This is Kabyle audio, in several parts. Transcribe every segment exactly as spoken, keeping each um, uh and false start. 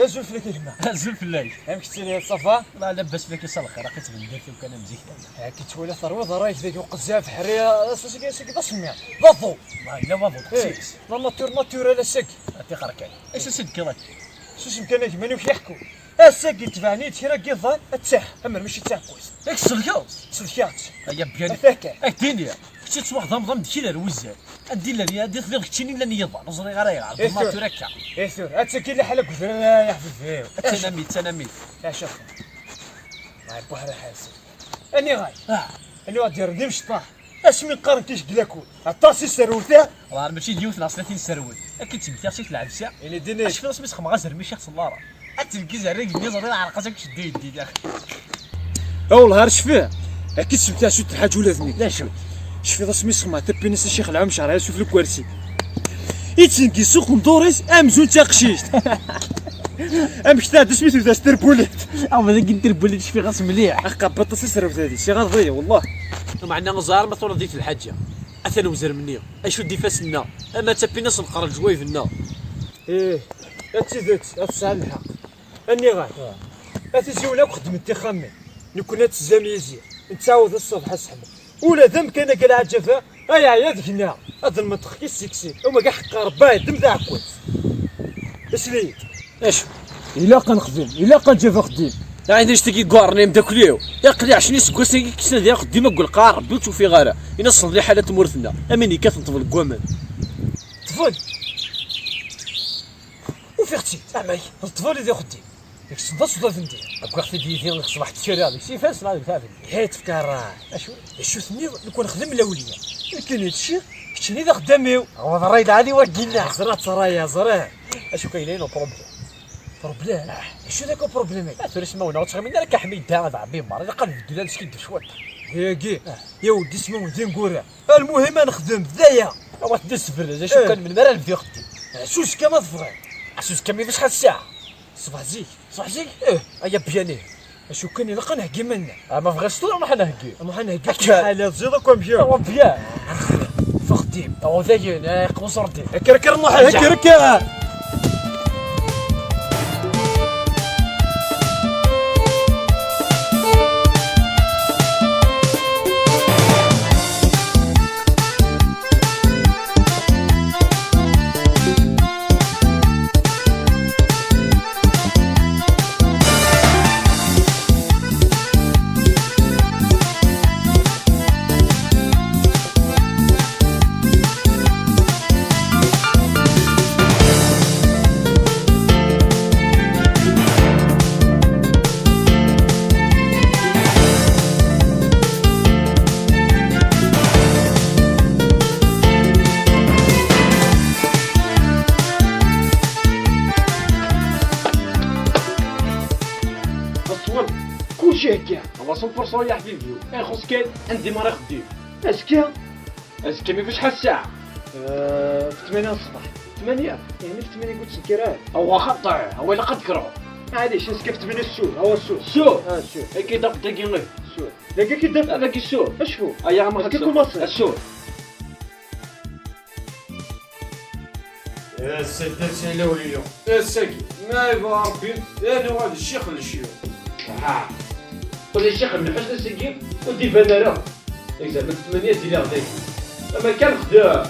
Azul fell-ak a gma. Azul fell-ak. Amek tettiliḍ, ça va? Wallah labas fell-ak, issa lxir, aql-i ttbendiɣ kan am zik. Akka twala terwiḍ ṛṛay-ik dagi uqezzaf ḥriya, ass-agi d asemmiḍ. D aḍu. Wallah yella waḍu, eh, tis. La nature naturelle ass-agi. Atiqer kan. Acu s-d-tekkiḍ akka? Susem kan a gma, anwa k-iḥekkun? Ass-agi tebɛen-iyi-d kra n yiḍan, ad ttaḥ, amer mačči d taɛekkazt. Yak tselkeḍ? Tselkeɣ-tt. Ay abyan. Ata kan. Ay d-ini, kečč ad twaxdameḍ am d kra n wuzzal. Anda i llan, anda i telliḍ keččini llan yiḍan, ur ẓriɣ ara ayɣer. Eh, d tura. Akka. Eh, tura. Ad tagi lḥala deg udrar, ay aḥbib-iw. Attan ami, attan ami. Acu? Ma yewwi ḥaḥa. Aniɣer? Ah. Aniɣer d-yerren d imecṭaḥ? Asmi qqaren-k iceglaku, aṭas i serwet, ah? Ɣer mačči d yiwet neɣ s tlatin serwet. Akken ttmektiɣ si tleɛbsa. Ini-d, ini-d. Acfiɣ asmi sxemɣ azrem i ccix s llara. Ad telgez ar rrig-nni, ẓriɣ ɛerq-as akk cedda yeddi daxel. Awellah ar cfiɣ. Akka i ttmektiɣ s lḥaǧ ula d nekk. D acu? Cfiɣ asmi sxemɣ tapinist i ccix Lɛum Ceɛraya s ufluk wersi. Ittengi suq n ḍur-is amzun d taqcict. Amek tɛedda asmi tebda s terbulit? Aw, ma dagi n terbulit cfiɣ-as mliḥ. Aqabaṭ-as asrewt-agi, siɣaḍ-iyi, wallah. Meɛna ẓer ma turiḍ di lḥaǧa. Atan uzrem-nni. Acu d ifassen-nneɣ? Ama d tapinist s leqrar n lejwayeb-nneɣ. Ih, d tidet, ad tesɛa lḥeqq. Aniɣer? A tiziwin akk xeddment tixxamin. Nekkni ad tezzam yizi. Nettɛawed ṣṣbeḥ aseḥmu. Ula d amkan-agi lɛaǧaba, ay ɛya deg-neɣ. Ad lmenṭeq-ik issiksin. Uma ga ḥeqqa Rebbi, ɛeddem d aɛekkaz. Isli-yi-d. Acu? Ilaq ad nexdem, ilaq ad nǧab axeddim. Ɛni d acu-tagi i yuɣren ay ameddakel-iw? Aql-i ɛecrin iseggasen-agi kksen ad axeddim akked lqaɛa Rebbi ur tt-ufiɣ ara. Ini-as ṣṣenḍ liḥala n tmurt-nneɣ. Am ayen yekkaten ṭṭbel deg waman. Ṭṭbel? Ufiɣ-tt-id. Amek? D ṭṭbel i d axeddim. Deg ṣṣenḍa ṣṣenḍa d-ndir. Wwiɣ-t-id yid-i deg ṣṣbeḥ ttkariɣ deg-s ifassen deg taɛdin. Hey, tefka ṛṛay. Acu? D acu tenniḍ? Nekk nexdem lawliya. Nekkini d ccix, keččini d axeddam-iw. Ɣur ṛṛay lɛali wagi-nneɣ. Ẓriɣ-tt ṛṛay-a, ẓriɣ. Acu kan yella inu problème. Problème? Ah. Acu d akk problème-agi? Ah, tura ismawen-a ur ttɣimin ara akka ḥmida d ɛemmi Mar. Ilaq ad beddlen ad skiddeb cwiṭ. Dagi, ah, ya weddi ismawen d ineggura. Almuhim ad nexdem, d aya. Awa tedda sbel, d acu kan melmi ara nebdu axeddim? Ɛsus kan ma tebɣiḍ. Ɛsus kan, mi acḥal ssaɛa? Ṣbeḥ zik. Ṣbeḥ zik? Ih, ay abyan ih. Acu kan ilaq ad nheggi iman-nneɣ. Ah, ma bɣiɣ tura nruḥ ad nheggi. Nruḥ ad nheggi. Akka. Ḥala tziḍ akk amkan. Awa byan. Fexdim. Awa dayen, eh, qwes ṛeddi. Kker, kker, nruḥ, kker, kker. تصور كلشي هكا. هو صفر صفر يا حبيبي. إيه، خص كان عندي مرة خديم. أزكى؟ أزكى، ما فيش حال الساعة. آه، في ثمانية الصباح. ثمانية؟ يعني في ثمانية قلت سكران. هو خطأ، هو إلا قد كرهو. معليش، أزكى في ثمانية السور، هو السور. السور؟ آه، السور. أكيد أقدر يقول. السور. دقيقة كده. هذاك السور. أشفو. أيا ما هكا خسر. كوماسي. السور. يا سيدي، سي لوليو. يا ساكي، ما يبغى ربي، يا نوال الشيخ للشيوخ. ها. قول لي الشيخ ابن حسن السقيم، ودي بان راه. إيه زعما ثمانية ديال غداك. أما كان خدا.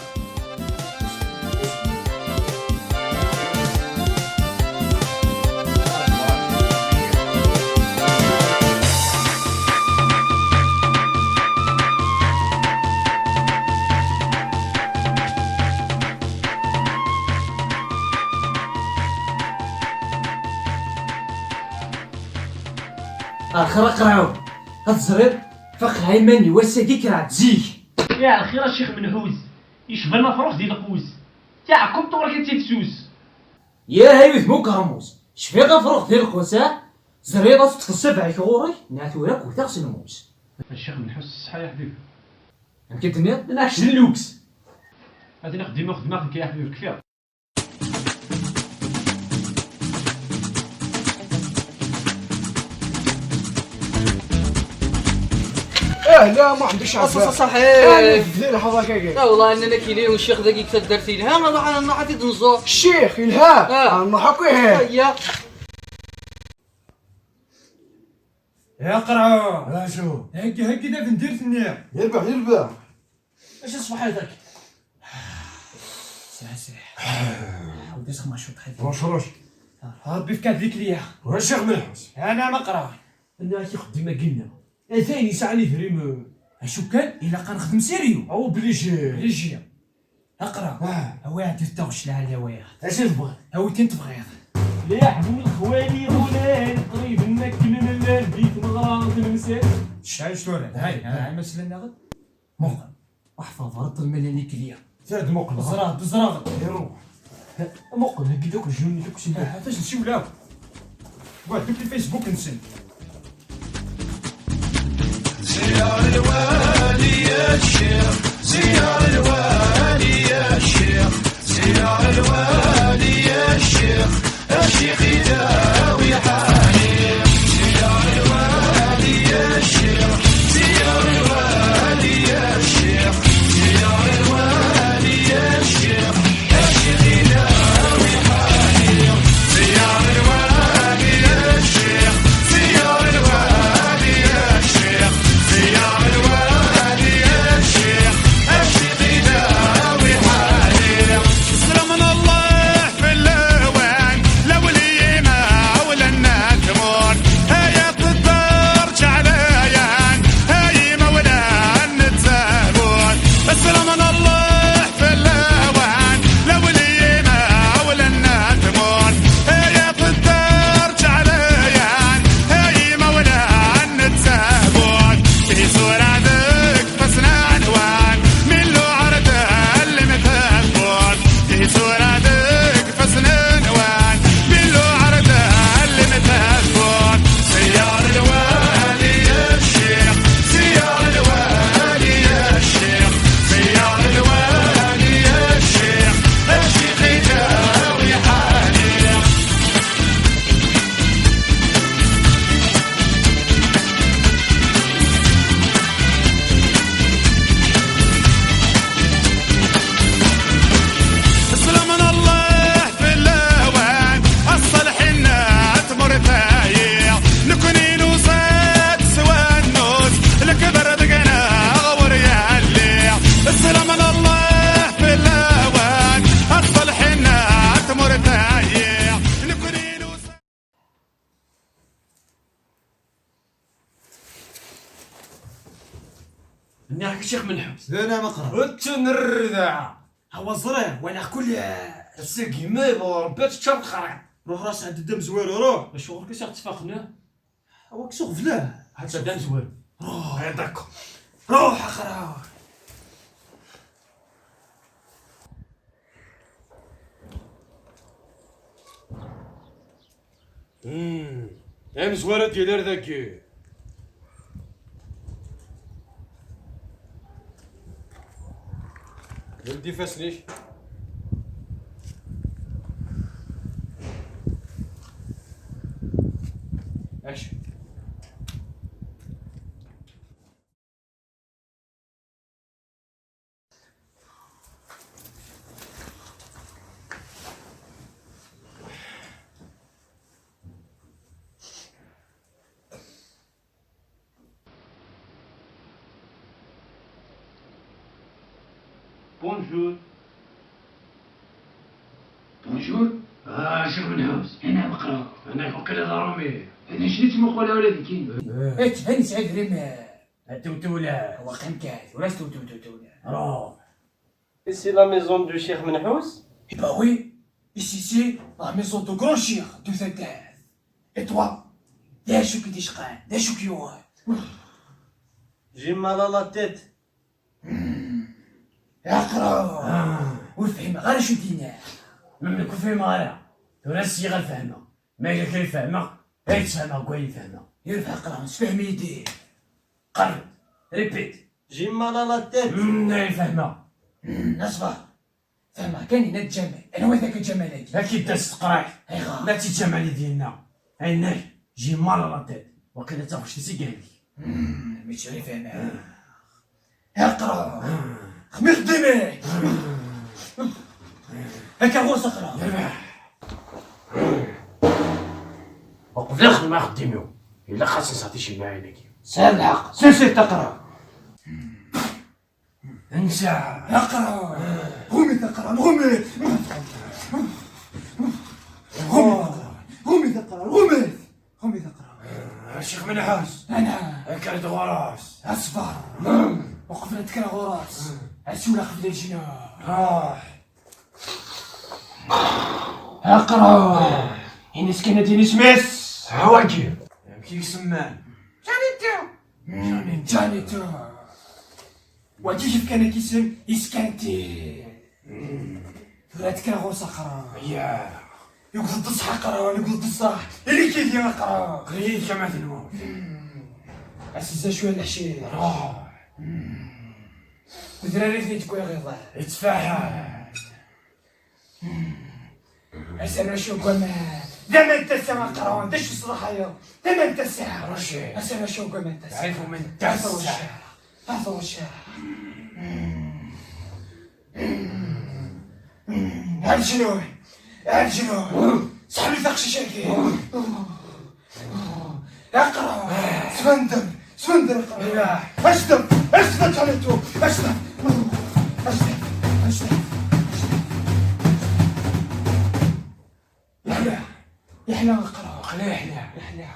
Axir aqraɛu, ad teẓriḍ, faqeɛ iman-iw ass-agi kkreɣ-d zik. Ya lxir a Ccix Menḥuz, yecba lmafrux di lqus. Taɛkemt ɣur-k ad tt-id-sus. Ya hay udem ukermus, cfiɣ afrux di lqus, ah? Ẓriɣ ad teṭṭfeḍ ssabeɛ-ik ɣur-k, neɣ tura ad k-wteɣ s lmus. A Ccix Menḥuz, ṣṣeḥḥa ya ḥbib. Amek i d-tenniḍ? Neɣ kečč d lluks. Ad nexdem uxeddim-a nekk ya ḥbib, kfiɣ. إيه، لا، ما عنديش عباد. صح، صح، إيه. أنا في الحضارة كاكا. لا، والله، أنا لك إلي والشيخ ذاك يكتب درت إلها، ما راح، ما راح تنزور. الشيخ إلها؟ آه. آه، ما حكوا إيه. هيا. يا قرعة. اش؟ هكي، هكي دا في ندير ثنية. يربح، يربح. اش الصباح هذاك؟ ساعة، ساعة. عاود اسخ ما شوط حد. روش، روش. ربي فكات ليك ليا. واش يا أخ ملحوس؟ أنا ما قرا. أنا كي خدمة قلنا. أثاني ساعة لي فريم. اشو كان؟ إلا كان خدم سيريو. أو بليجي. بليجي. اقرا. آه. اوي عاد تغش لعل ويا. اش تبغى؟ اوي تين تبغيض. لا يا حبوب الخوالي غولان، قريب ناكل من الليل بيت مغرام المساء. شعل شتورة. هاي، هاي، هاي، مسلنا غد. مقل. احفظ رط الملاني كليا. زاد مقل. زراغ، زراغ. يروح. مقل، هكي دوك الجنون، دوك سيدي. آه، علاش نمشيو لا؟ واه، دوك الفيسبوك نسن. زيار الوالي يا الشيخ، زيار الوالي يا الشيخ، زيار الوالي يا الشيخ، الشيخ يداوي حالي. زيار الوالي يا الشيخ، زيار الوالي يا الشيخ، زيار الوالي يا الشيخ. السلام من الله في اللوان، لولينا ولنا تمور. هيا تدار جعليان، هاي مولانا الزهور. السلام من الله في اللوان، لولينا ولنا تمور. هيا تدار جعليان، هاي مولانا الزهور. في صورة فصل ألوان، من لو عرض اللي متفور. في صورة فصل ألوان، من لو عرض اللي متفور. زيار الوالي يا الشيخ، زيار الوالي يا الشيخ، زيار الوالي يا الشيخ، الشيخ يداوي حالي. السلام من الله في اللوان، الصالحين تمر تايع، نكوني نوصات سوى النوس، الكبر دقنا غور يالي. السلام من الله في اللوان، الصالحين تمر تايع، نكوني نوصات. نياك الشيخ من الحبس. لا، لا، ما قرا. وتنرد. هو الزرير، ولا كل السقي ما يضر، بات تشرب خريط. روح راس عند الدم زويرو، روح. شو غير كيسير تفاقنا؟ هو كسوغ فلاه. هاد الدم زوير. روح. هيا داكو. روح، أخرى. مم. امزوار ادير داكي. ولدي فاسنيك. اش؟ بونجور. بونجور. آه، شيخ بن حوس، أنا بقرا. أنا وقيلا ضرامي. أنا شنو تسمى قولها ولا ذكي؟ هات، هاني سعيد ريم. هاتو تولا. هو قيم كاع، ولا ستو تو تو تولا. روح. Ici la maison du Cheikh Menhous. Eh ben oui, ici c'est la maison de grand cheikh de cette terre. Et toi, d acu k-d-icqan, d acu k-yuɣen? J'ai mal à la tête. Aqra. Ur fhimeɣ ara acu d-yenna. Memlek ur fhimeɣ ara. Tura syiɣ ad fehmeɣ. Ma yella kra i fehmeɣ, ay ttfehmeɣ deg wayen fehmeɣ. Yerbeḥ aqra, sefhem-iyi-d. Qerreb. Répète. J'ai mal à la tête. Mm, ay fehmeɣ. Mm, aṣber. Fehmeɣ kan yenna-d Ǧamal. Anwa d akka Ǧamal-agi? Ad k-id-tas teqraḥ. Ayɣer? Mačči d Ǧamal i d-yenna. Ay yenna-k, j'ai mal à la tête. Waqila d taɣect-is i yehdi. Mm, mačči ur fehmeɣ. Iqra. Xmir ddimi. Akka ɣur-s iqra. Uqbel ad xedmeɣ axeddim-iw, Ilaq ad tenseḍ ticemmaɛin-agi. Tesɛiḍ lḥeqq. Sers-it aqra. Nsa. Aqra. Ɣumi-t aqra. Ɣumi-t. Ɣumi-t aqra. Ɣumi-t aqra. Ɣumi-t. Ɣumi-t aqra. A Ccix Menḥus. Ana. Kker-d ɣur-s. Aṣber. Uqbel ad kkreɣ ɣur-s. Ad siwleɣ qbel lejnun. Ruḥ. Aqra. Ini-as kan ad d-yini isem-is. Awagi. Amek i isemman? Janito. Janito. Wagi yefkan-ak isem Iskanti. Tura ad kkreɣ ɣur-s aqra. Ya. Yewweḍ-d ṣṣeḥ aqra, yewweḍ-d ṣṣeḥ. Ili-k ihi aqra. Ɣlid kama tenwa. Asezza cwiya leḥcic. Ruḥ. Udrar i t-id-wwiɣ iḍ-a. Yettfaḥ-d. Aserrac ugama. D aman n tasa aqrawan, d acu tesraḥayeḍ? D aman n tasa. Ruci. Aserrac ugama n tasa. Ɛifu man tasa. Aserrac. Aserrac. Ar jnun. Ar jnun. Seḥlu taqcict-agi. Aqra! Sfender! Sfender aqra! Ajdem! Ajdem ǧanitu! Ajdem! Ajdem! Ajdem! Yeḥla! Yeḥla aqra! Yeḥla! Yeḥla!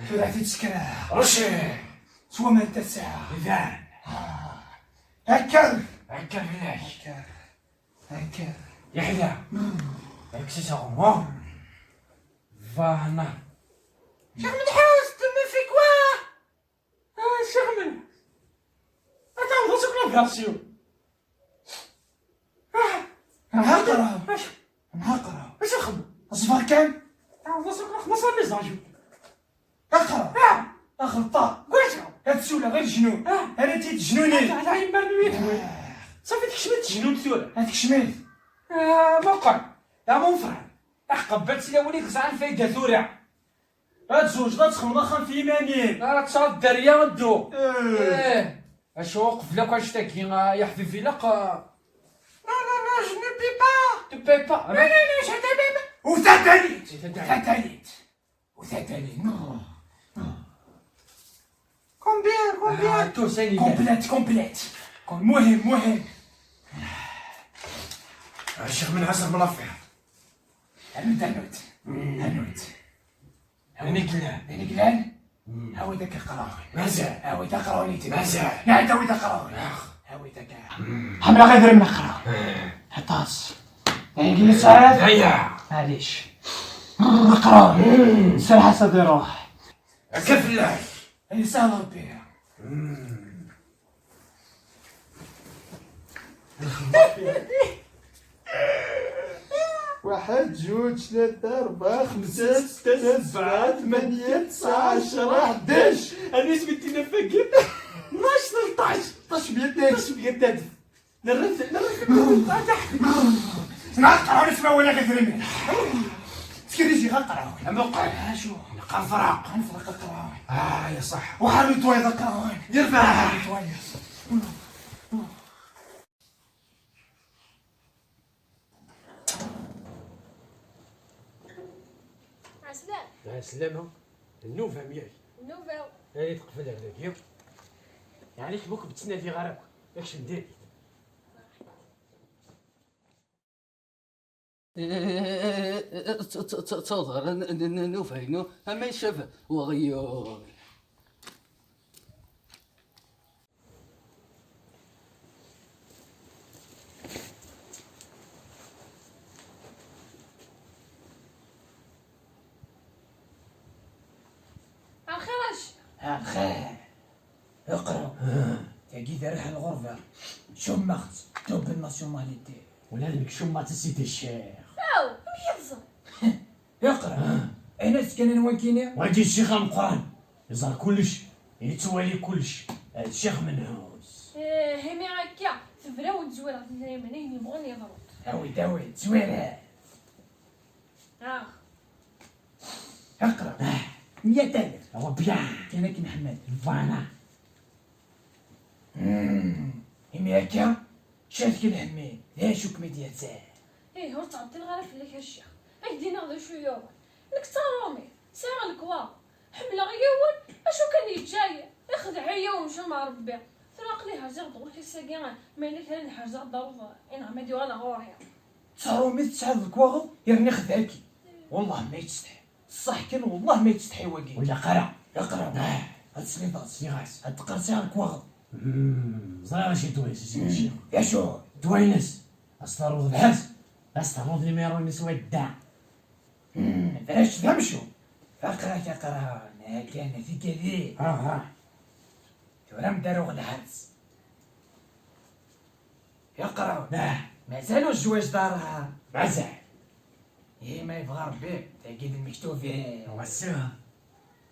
Tura ad t-id-ssekreɣ! Ruci! S waman n tasa! Iban! Akker! Akker fell-ak! Akker! Akker! Yeḥla! Akker! Akker! Vana. Cheikh Menḥus, tu me fais quoi? Ah, Cheikh Menḥus. Attends, on va se la version. Ah. Nɛaqer. Acu? Nɛaqer. Acu xedmeɣ? Ṣber kan. Attends, on va se la version. Aqra. Ah. Axelṭa. Wacu? Ad tsula ɣer jnun. Ah. Ara tt-id-jnuni. Ala yemmer n uyetma. Ah. Safi tekcem-it tejnunt tura. Ad tekcem-it. Ah, muqel. D amunfer. Aqebbel tilawin i yesɛan fayda tura. Ad tzewǧeḍ, ad txedmeḍ axxam f yiman-im. Ad tesɛuḍ dderya, ddu. Eh. Eh. Acu, qbel akk annect-agi, ah, ya ḥbibi, ilaq, ah. Non, non, non, je ne peux pas. Tu peux pas. Non, non, non, je ne peux pas. U taddalit. U taddalit. U taddalit. U taddalit. Non. Non. Combien, combien? Ah, tout ça, il est complète, complète. Muhim, muhim. Ah, Cheikh Menḥus, mlafir. Anut, anut. Anut. Aniglan. Aniglan? Awi-d akka aqraɣ. Mazal. Awi-d aqraɣ-nni. Mazal. Nɛid awi-d aqraɣ. Awi-d akka. Ḥemmleɣ idrimen aqraɣ. Aṭas. Dagi yesɛa. Aya. Maɛlic. Aqraɣ. Serreḥ-as ad iruḥ. Akka fell-ak. Yesɛa Rebbi. Waḥed, juǧ, tlata, rebɛa, xemsa, setta, sebɛa, tmanya, tesɛa, ɛecra, ḥdac. Ani isem n tinafagin? Tnac, tleṭṭac. Tnac mya, tnac mya, tadef. Nerra-t, nerra-t. Nɛaqer ismawen ɣer idrimen. Skirizi ɣaqrawen. Amuqel. Acu? Nqafraq. Nfraq aqrawen. Ah, ya صح. Waḥed n twayeḍ aqrawen. Yerbeḥ. Waḥed n twayeḍ. Ɛeslama. Ɛeslama. Nnuba myak. Nnuba. Ay tqefleɣ dagi. Yeɛni kemm akk ur ttnadiɣ ara akk. Akcem dagi. Ttawḍer nnuba-inu ama icab weɣyul. Axir acu? Axir. Iqra. Tagi d rriḥa n lɣerba. Cummeɣ-tt, double nationalité. Ula d nekk cummeɣ-tt a sidi ccix. Aw, amek i teẓriḍ? Iqra. Ayen ad s-kan anwa kini? Wagi ccix ameqqran. Iẓer kullec, yettwali kullec. D Ccix Menḥus. Eh, imi akka, tebra-wen zwireɣ idrimen, ayen yebɣun yeḍru. Awi-d, awi-d, zwiret. Ah. Iqra. Ah. Mya talef. Awa bya. Kan akken Ḥmed. Voilà. Hmm. Imi akka, ccerk lhem-im, d acu kem-id-yerzan? Ih, ur ttɛeṭṭileɣ ara fell-ak a ccix. Ad k-d-iniɣ d acu yuɣen. Nekk d taṛumit, sɛiɣ lekwaɣeḍ. Ḥemmleɣ yiwen, acu kan yeǧǧa-yi, ixdeɛ-iyi umcum n Ṛebbi. Tura aql-i herziɣ-d ɣur-k ass-agi, ma yella kra n ḥerzeɣ-d aruḍ, inɣem ad yuɣal ɣur-i. Ttaṛumi tesɛiḍ lekwaɣeḍ yerna ixdeɛ-ik. Wellah ma yettsetḥi. Ṣṣeḥ kan, wellah ma yettsetḥi wagi. Ur ilaq ara. Iqra. Ah. Ad tesliḍ-as. Nniɣ-as. Ad teqqerṣiḍ lekwaɣeḍ. Hmm, ẓriɣ acu d ddwa-ines, a sidi ccix. D acu? Ddwa-ines. Ad s-ternuḍ lḥebs. Ad s-ternuḍ numéro-ines wadda. Hmm, d acu d amcum? Aqra-k aqra, neɣ kan tikali. Aha. Tura mdaruɣ lḥebs. Iqra. Ah. Mazal ur zwaǧ ara. Mazal. Ih, ma yebɣa Ṛebbi, tagi d lmektub-im. Wasa.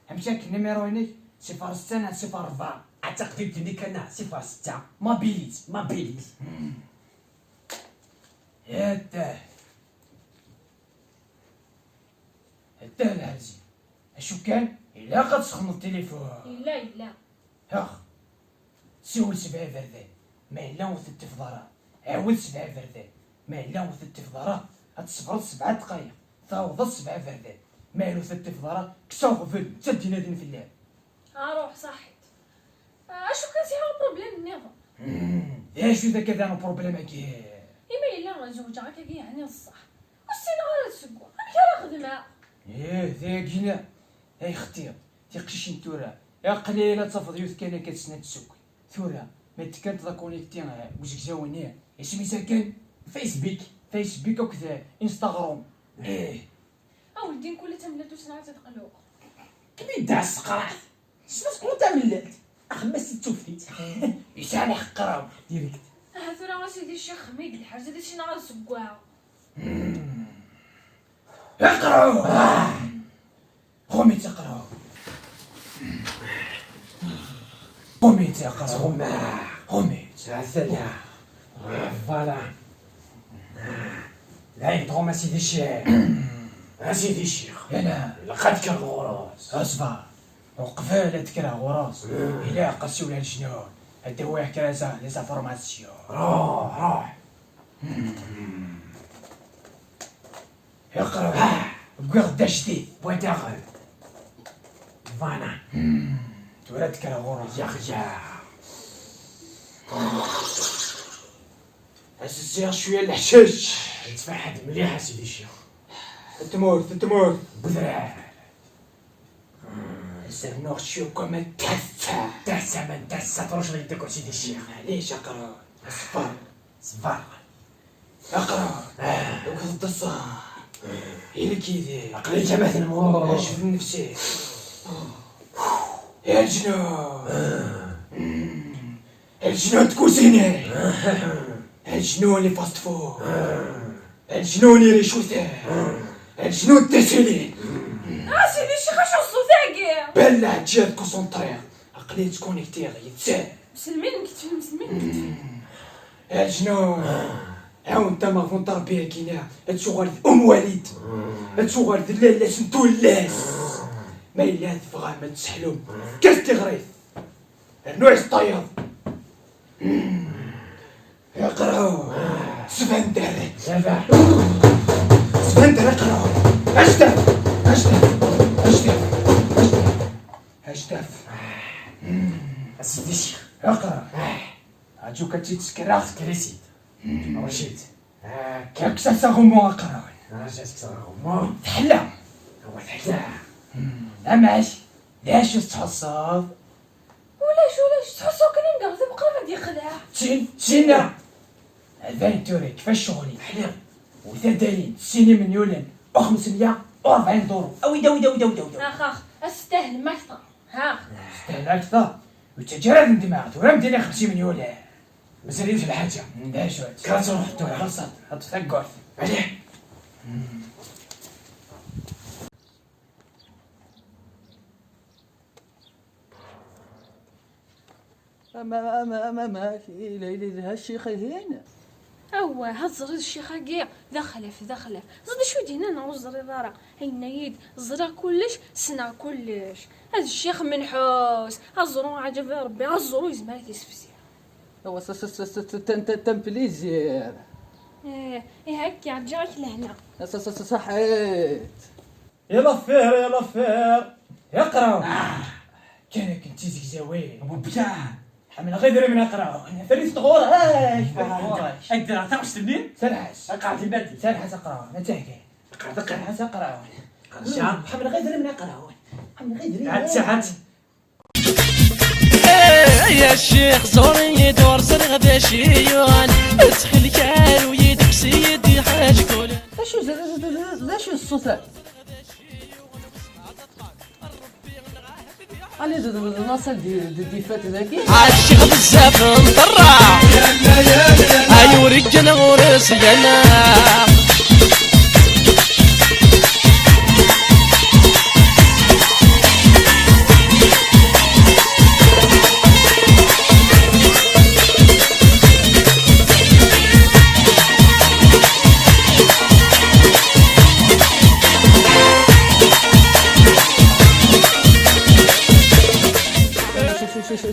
Amek akken numéro-inek? Ṣifar setta neɣ ṣifar ṛebɛa? Ad taqdimt-nni kan, ṣifar setta. Ma bilit, ma bilit. Hmm. Attah. Attah lɛezim. Acu kan, ilaq ad tesxedmeḍ tilifun. Yella, yella. Ax. Siwel sebɛa iberdan, ma yella ur t-id-tafeḍ ara. Ɛawed sebɛa iberdan, ma yella ur t-id-tafeḍ ara. Ad tesbreḍ sebɛa ddqayeq, tɛawdeḍ sebɛa iberdan, ma yella ur t-id-tafeḍ ara, kkes aɣbel, netta d-inadin fell-am. Aruḥ, ṣaḥit. Acu kan, sɛiɣ uproblem nniḍen. Hmm, d acu d akka daɣen uproblem-agi? Imi yella zewǧeɣ akkagi, yeɛni d ṣṣeḥ. Ur ssineɣ ara ad ssewweɣ. Amek ara xedmeɣ? Ih, dagi-na. Ay xtir, tiqcicin tura. Aqlil ad tafeḍ yiwet kan akka tessen ad tesseww. Tura, ma d-kkant la connecté, eh, deg uzegzaw-nni, isem-is akken? Facebook. Facebook akked, eh, Instagram. Ih. A weldi, mkul tamellalt ur ssneɣ ad tt-id-qluɣ. Kemmini-d a tseqraɛt. Tessneḍ tqulu tamellalt. Axemmas i d-tuftit. Yesɛa lḥeqq, Ṛebbi. Direct. Aha tura a sidi ccix, xmi deg lḥerz ad as-iniɣ ad ssewweɣ. Hmm. Iqra! Ah! Ɣumi-tt iqra! Ɣumi-tt iqra! Ɣumi-tt! Ɣumi-tt! Voilà. Dayen tɣum a sidi ccix. A sidi ccix. Yala. Ilaq ad d-kkreḍ ɣur-s. Asba. Uqbel ad d-kkreɣ ɣur-s. Mm. Ilaq ad siwleɣ leǧnun. Ad d-awiɣ kra za-, les informations. Ruḥ, ruḥ. Iqreb. Ah! Wwiɣ-d ajdid. Wwiɣ daɣen. Voilà. Hmm. Tura ad d-kkreɣ ɣur-s. Yaxya. Ad s-ssiɣ cwiya n leḥcic. Yettferḥ-d mliḥ a sidi ccix. Tmurt, tmurt. Budrar. Ad s-rnuɣ cwiya n waman n tasa. Tasa, ma n tasa, trucceḍ yedda-k a sidi ccix. Maɛlic, aqrab. Ṣber. Ṣber. Aqrab. Ah. Wwet-d ṣṣa. Ilek yid-i. Aql-i kama tenmur. Acef nnefs-ik. Ya leǧnun. Ah. Mm. Leǧnun n tkuzinin. Ah. Leǧnun n fast food. Ah. Leǧnun n ricuten. Ah. Leǧnun n tessilin. A sidi ccix, acu ṣṣut-agi? Belleɛ, ǧǧiɣ ad kunṣunṭriɣ. Aql-i ttkunektiɣ yid-sen. Mselmin nekk, mselmin nekk. A leǧnun, ɛawen tameɣbunt n Ṛebbi-agi-na, ad tuɣal d Um Walid, ad tuɣal d lalla-s n tullas. Ma yella tebɣam ad tesseḥlum, fket-as tiɣrit, rnu-as tayeḍ. Iqraw, sbender. Sbender, iqraw. Ajdaf, ajdaf, ajdaf, ajdaf. Ajdaf. A sidi ccix. Iqraw. Aǧuk ad tt-id-ssekreɣ. Kker-itt-id. Rcid. Kkes-as aɣummu aqrawen. Rcid, kkes aɣummu. Teḥla. Awa teḥla. Amek? D acu tettḥussuḍ? Ulac, ulac, tettḥussuḍ kan anga ɣ-tebqer ad yexdeɛ. Tin, tinna. Dayen tura, kfa ccɣel-ik. Ḥliɣ. Wet-d ayen, sin imelyunen, u xemsemya u rebɛin duru. Awi-d, awi-d, awi-d, awi-d, awi-d. Ax, ax, astahlem akteṛ. Ax. Astahlem akteṛ? Ur ttaǧǧa ara ad nedmeɣ, tura mdin ixemsa imelyunen. Mazal yiwet lḥaǧa. D acu-tt? Kker ad truḥ tura. Xelṣeɣ, ṭṭef tawwurt. Malih. Ama, ama, ama, ama, ila, ila, ila, ha ccix-ihin? Awah, ha teẓriḍ ccix-agi, d axlaf, d axlaf. Ẓriḍ acu i d-yenna neɣ ur teẓriḍ ara? Yenna-yi-d, ẓriɣ kullec, ssneɣ kullec. A d ccix menḥus, aẓru aɛǧab i Ṛebbi, aẓru yezmer ad t-yessefsi. Awa, ça, ça, ça, ça, c'est un, un, un plaisir. Eh, eh, akka, ǧǧiɣ-ak lehna. Ça, ça, ça, ça, صحيت. Yal affaire, yal affaire. Aqraw. Kan akken d tizegzawin. Wabya. Ḥemmleɣ idrimen aqraw. Ferrit tɣur. Ay, ferrit tɣur. Ay, ddreɣ taɣect-nni. Serḥes. Aqaɛed iman-ik. Serḥes aqraw. Ad taheggi. Aqaɛed, aqaɛed. Serḥes aqraw. Ḥemmleɣ idrimen aqraw. Ḥemmleɣ idrimen. Hats, hats. Ay a ccix, ẓur-iyi-d ur ẓriɣ d acu i yuɣen. Ttxil-k, aru-yi-d, kkes-iyi-d lḥaǧ kulen. D acu d, d, d, d, d acu d ṣṣut-a? Allez, d, d, d, d la salle de, de, de fête dagi. Ɛacciɣ bezzaf nṭerra. Ay ur iǧǧan ɣur-s gana.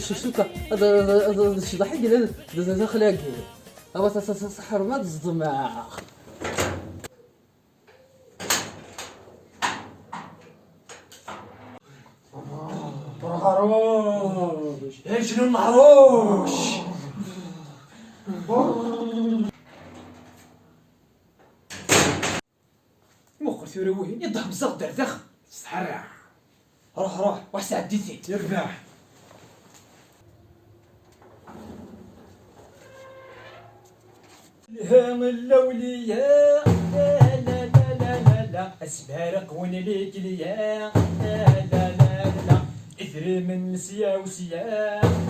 Cukkeɣ ad ccḍeḥ i yellan d daxel-agi. Awa taṣaṣaṣaḥerma d ẓḍmeɣ. Meḥruc! Ijnu meḥruc! Muqel tura wihin, iḍhemẓeɣ-d ar daxel. Sḥerra. Ruḥ, ruḥ, ruḥ sɛeddi-t-id. Yerbeḥ. Lha lawliya, la la la la la la, asbaraq wen ligliya, la la la la la, idrimen sya u sya,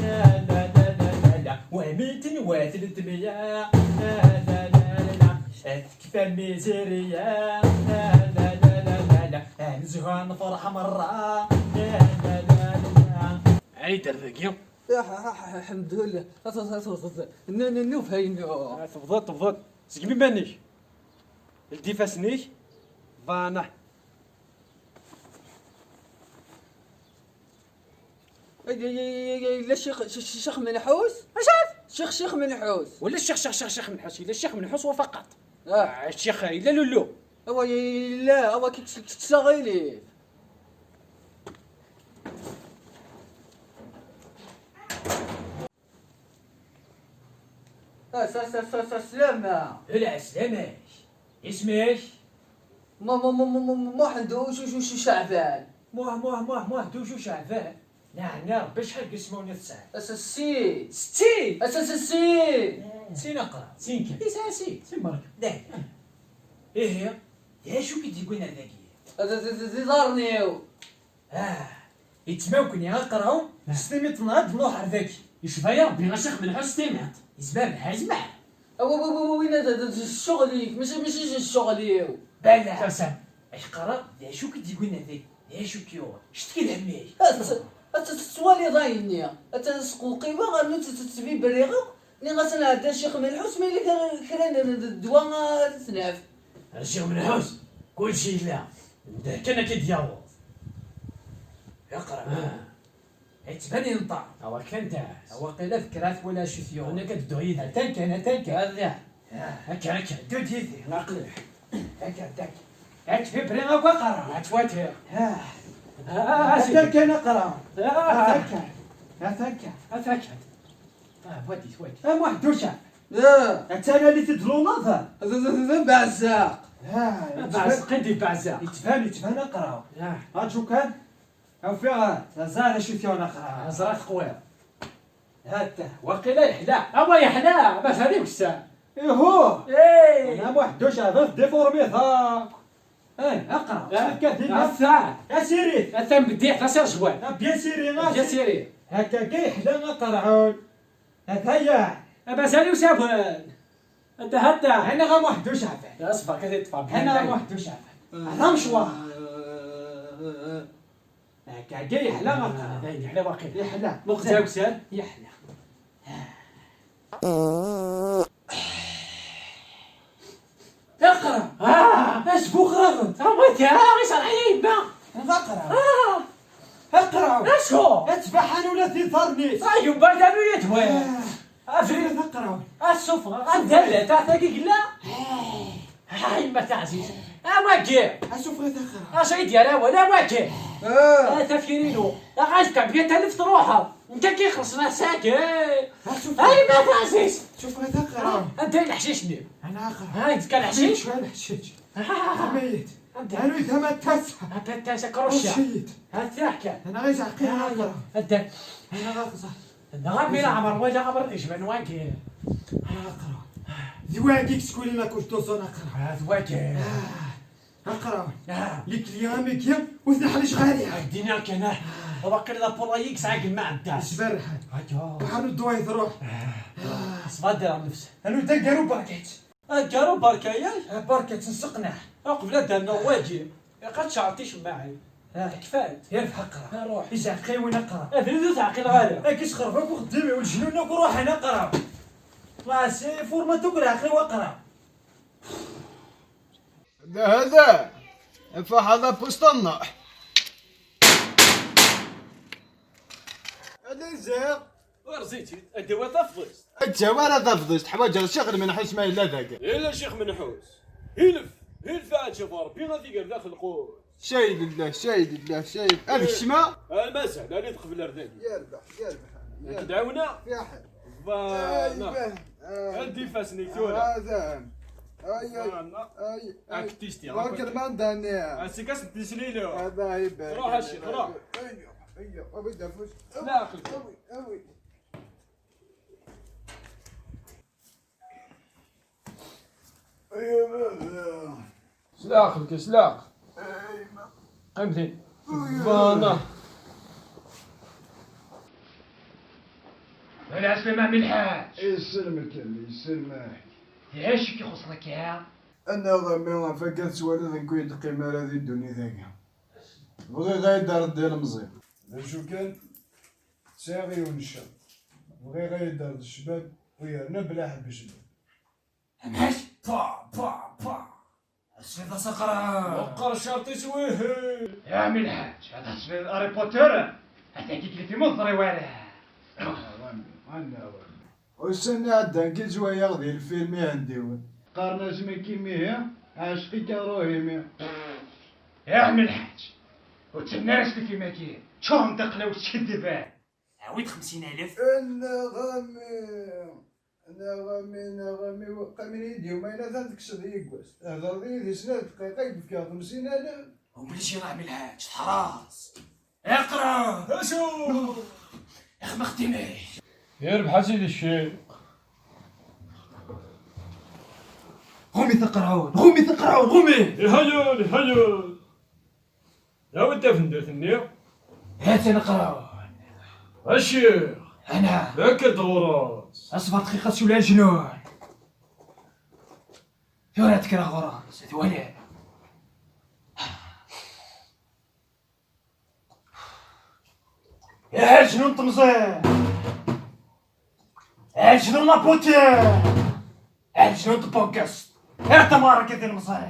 la la la la la la, wahmiten wat letmiya, la la la la la. Tekfa lmiziriya, la la la la la la, nezha nefreḥ merra, la la la la la. Ɛni d dagi? Ḥemdullah, nufaynu. Tebḍeḍ, tebḍeḍ. Segmi iman-ik. Ldi ifassen-ik. Bana. Yella ccix, ccix Menḥus? Acu? Ccix, ccix Menḥus. Wala ccix, ccix, ccix, ccix Menḥus. Yella ccix Menḥus wa faqat. Ah. Ccix, yella lullu. Awa, yella, awa, kik, kik, kik, saɣilif. Ah, sa, sa, sa, sa, slama. Lɛeslama-k. Isem-ik? Ma, ma, ma, ma, ma, Muḥend Ucucucu Ceɛban. Muḥ, muḥ, muḥ, muḥ, d ucu ceɛban? Neɛna Rebbi acḥal n yismawen i tesɛiḍ? Ass-a settin. Settin? Ass-a settin. Sin aqra. Sin kan. Yesɛa sin. Sin berka. Dahi. Ihi, d acu i k-id-yewwin ar dagi? D, d, d, d iḍarren-iw. Ah, yettmawkni aqraw s timiṭ-nneɣ ad nruḥ ar dagi. Yecba-ya Rebbi a Ccix Menḥus s timiṭ. Yezmer lḥal, yezmer. Awa, awa, awa, winna d, d, d ccɣel-ik, mačči, mačči d ccɣel-iw. Bala. Tasa. Ak-qqareɣ, d acu k-id-yewwin ar dagi? D acu k-yuɣen? Cetki lhemm-ik. Ad t-, ad t-, tettwaliḍ ayenni. Ad t-sqewqiweɣ, rnu tt-, tt-, ttbibriɣeɣ, nniɣ-as ad nɛeddi ar Ccix Menḥus, ma yella kra, kra n, n, n ddwa ara t-naf. Ar Ccix Menḥus, kulci yella. Ndah kan ad k-id-yaweḍ. Iqreb. Ah. Yettban yenṭer. Awa kan tas. Awa qila d kra twala acu t-yuɣ. Nekk ad dduɣ yid-k. Atan kan, atan kan. Ad ih. Ah. Akka, akka. Ddu-d yid-i. Aql-ik. Akka, akka. Ad tbibri akk aqerra. Ad twatiɣ. Ah. Ah, ah, ah, atan kan aqerra. Ah. Atan kan. Atan kan. Atan kan. Ah, wadi, wadi. A Muḥ Duca. Ah. Ad talalit d lulaḍ. D, d, d, d beɛzaq. Ah, beɛzaq, indi beɛzaq. Yettban, yettban aqraw. Ah. Aǧu kan. Ufiɣ, ẓer acu t-yuɣen aqraw. Ẓer teqwiḍ. Hatta, waqila yeḥla. Awa yeḥla, mazal yewsa. Ihu! Ey! Ana Muḥ Duca, d déformé akk. Ay, aqraw. Ah, akka dinna. Ata. Asirit. Ata mbeddiɛ, tasa ẓwan. Ah, bien siri, ah, bien siri. Hakka kan yeḥla aqerɛun. Ataya. Mazal usaban. Anta hatta? Hana ɣa Muḥ Ducaɛban. Asbeṛ kan yeṭṭef. Hana ɣa Muḥ Ducaɛban. Hada mecwaṛ. Akka, akka yeḥla ɣa. Ah, dayen yeḥla waqil. Yeḥla. Muqel awsar. Yeḥla. Iqra! Ah! Asbuxraɣent! Awat ara iṣerḥ-iyi yemma! D aqra! Ah! Aqra! Acu? Ad ttbaḥan ula d iḍarren-is! Ay, yuba d anu yedwan! Ah! Abrid! D aqra! Asufɣ! Anda llant? Tagi yella? Ah! Ah, yemma taɛzizt! Awagi! Asufɣ d aqra! Acu i d-yerra awal? Awagi! Ah, tafyirin-inu. Ɣas tɛebbiḍ alef truḥeḍ. Nekk akka ixelṣen ass-agi. Ah, شوف. Ay, ma taɛzizt. شوف هذا قرا. Anda i leḥcic-nni? أنا أقرا. Ha, yezga leḥcic? شوية الحشيش. Ah. ميت. Anda? أنا إذا ما تسعى. Anta tasa krucya. شيت. Ha, tiḥka. أنا غير زعقي أنا أقرا. Anda? أنا غير زعقي. Dɣa mi leɛmer walaɣ abrid yecban wagi. Ah, aqra. D wagi skud ma kuntu ẓon aqra. Ah, d wagi. Ah, aqra. Ah. Les clients amiki ur tneḥric ɣari. Ah, ddin-a kan, ah. Waqil d apulayi yesɛa gma ɛedda. Isberrḥen. Akka. Ḥanu ddwa yetruḥ. Ah. Sbadda nefs. Anu da garu barkat. Ah, garu barka-yak. Ah, barkat nseqneḥ. Aqbel ad d-rnuɣ wagi. Ilaq ad tceɛleḍ ticemmaɛin. Ah. Kfant. Yerbeḥ aqra. Ah, ruḥ. Izeɛqiwen aqra. Abrid ur teɛqileɣ ara. Agi sxerb akk uxeddim-iw, leǧnun akk ruḥen aqra. Laɛsi, furmat akk leɛqel-iw aqra. Da hada. Ifaḥ ala pusta nnuḥ. Ad nziɣ. Ur rẓiɣ-tt-id. Ad d-awiɣ tafḍist. Ad d-awiɣ ara tafḍist. Ḥwaǧeɣ Ccix Lmenḥus ma yella dagi. Yella Ccix Menḥus. Ilef, ilef aɛǧab Ṛebbi ad iger daxel lqut. Cay lillah, cay lillah, cay. Ad kecmeɣ? Ah, mazal, ali tqbel ar dagi. Yerbeḥ, yerbeḥ. Ad k-d-ɛawneɣ? Fiḥel. Voilà. Ad d-ifassen-ik tura. Hada. Ay, ay, ay, ay. Ak-t-isti. Bark lmanda-nni. Asik as-d-tislilu. Allah ibarek. Ruḥ a ccix, ruḥ. Ay, ay, ay, ay, ay, ay. Leɛqel. Awi, awi. S leɛqel kan, s leɛqel. Qqim din. Bana. Wala ɛeslama a mmi lḥaǧ. Yesselmek, a mmi, yesselmek. D acu i k-ixuṣṣen akka? Annaɣ a mmi, ɣef akka tettwaliḍ nekk ur yi-d-qqim ara di ddunit-agi. Bɣiɣ ad yi-d-terreḍ d ilemẓi. D acu kan, sɛiɣ yiwen n ccerṭ. Bɣiɣ ad yi-d-terreḍ ccbab u yerna bla ḥebb ccbab. Amḥac! Pa, pa, pa! Asfiḍ asaqra! Meqqer ccerṭ-is wihi! Ya ɛemmi lḥaǧ, ad tesfiḍ Harry Potter? Ad tagi tlefi ma ur teẓri wara! Ussan iɛeddan kan ttwaliɣ di lfilm ihendiwen. Qqaren-as Miki mihi, ɛecq-ik a Ruhimi. Ya ɛemmi lḥaǧ, ur ttamen ara s lfilm-agi, ččuren d aqlaw s tkeddibat. Awi-d xemsin alef. Neɣ a mmi, neɣ a mmi, neɣ a mmi, qqamen-iyi-d yumayen atan tekkseḍ yiwwas. Thedreḍ yid-i snat dqayeq, ad k-d-fkeɣ xemsin alef. Obligé a ɛemmi lḥaǧ, teḥraẓ. Iqra! Acu? Ixmextim-ik. Yerbeḥ a sidi ccix. Ɣumi-t aqerɛun, ɣumi-t aqerɛun, ɣumi! Ihayen, ihayen! Awi-d tafendurt-nni. Ha-tt-an aqerɛun. A ccix! Anɛam. Akka-d ɣur-s. Asbeṛ dqiqa s ula aǧnun. Tura ad kkreɣ ɣur-s, ad twaliḍ. Ihi aǧnun n temẓi! Aǧnun n la beauté! Aǧnun n tbugest! Ar tamara akka d ilemẓi!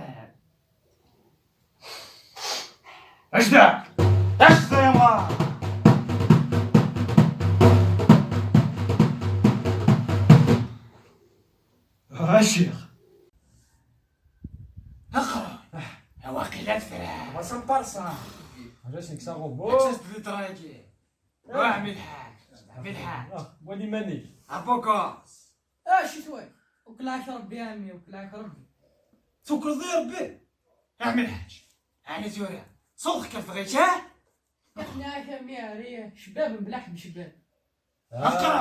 Ajda! Ajda ya mma! A ccix! Aqra! Waqila tefra! Bersa n bersa! Ǧas neksa ɣubbu! Ǧas d litraki! Wah, milḥan! Milḥan! Ah, wali iman-ik! Abukas! Ah, citwa! Ukleɣ-ak Rebbi a ɛemmi, ukleɣ-ak Rebbi! Tukleḍ i Rebbi? Ah, milḥaǧ! Ɛni tura, ṣuḍ kafeɣ-ik, ha? Aql-ak a mmi ɛri, cbab mebla ḥebb cbab. Aqra!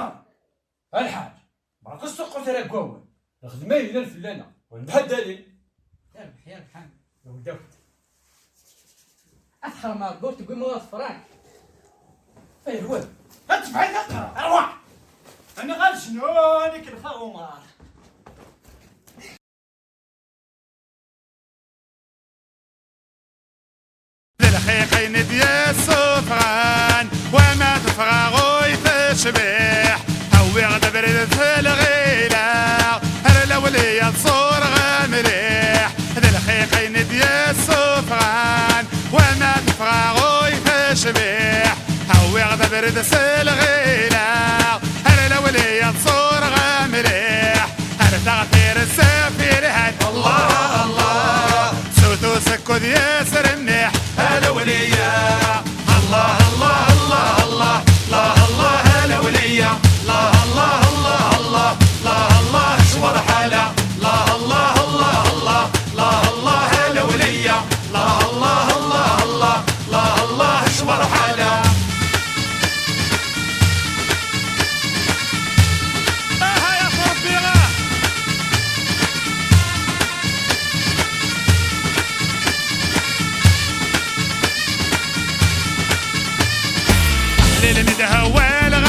A lḥaǧ, berka ssuqqut ara deg wawal. Lxedma yellan fell-aneɣ, ur nemḥaddalin. Yerbeḥ, yerbeḥ a mmi. Yewwed-ak-d. Ad tḥerm ar ddurt deg wimur ad tefrak. Aywa. Ad tebɛid aqra, arwaḥ! Ani ɣer jnun i k-lxaɣ umar. D lxiq ayen d-yessufɣen, wama teffeɣ ɣuy tecbiḥ, awiɣ-d abrid f lɣila, ar lawliya tṣurɣ mliḥ. D lxiq ayen d-yessufɣen, wama teffeɣ ɣuy tecbiḥ, awiɣ-d abrid s lɣila, ar lawliya tṣurɣ mliḥ. Ar taɣtir safirhat. Allah, Allah. Sut usekkud yesremmiḥ. A lawliya. Lelmed hawal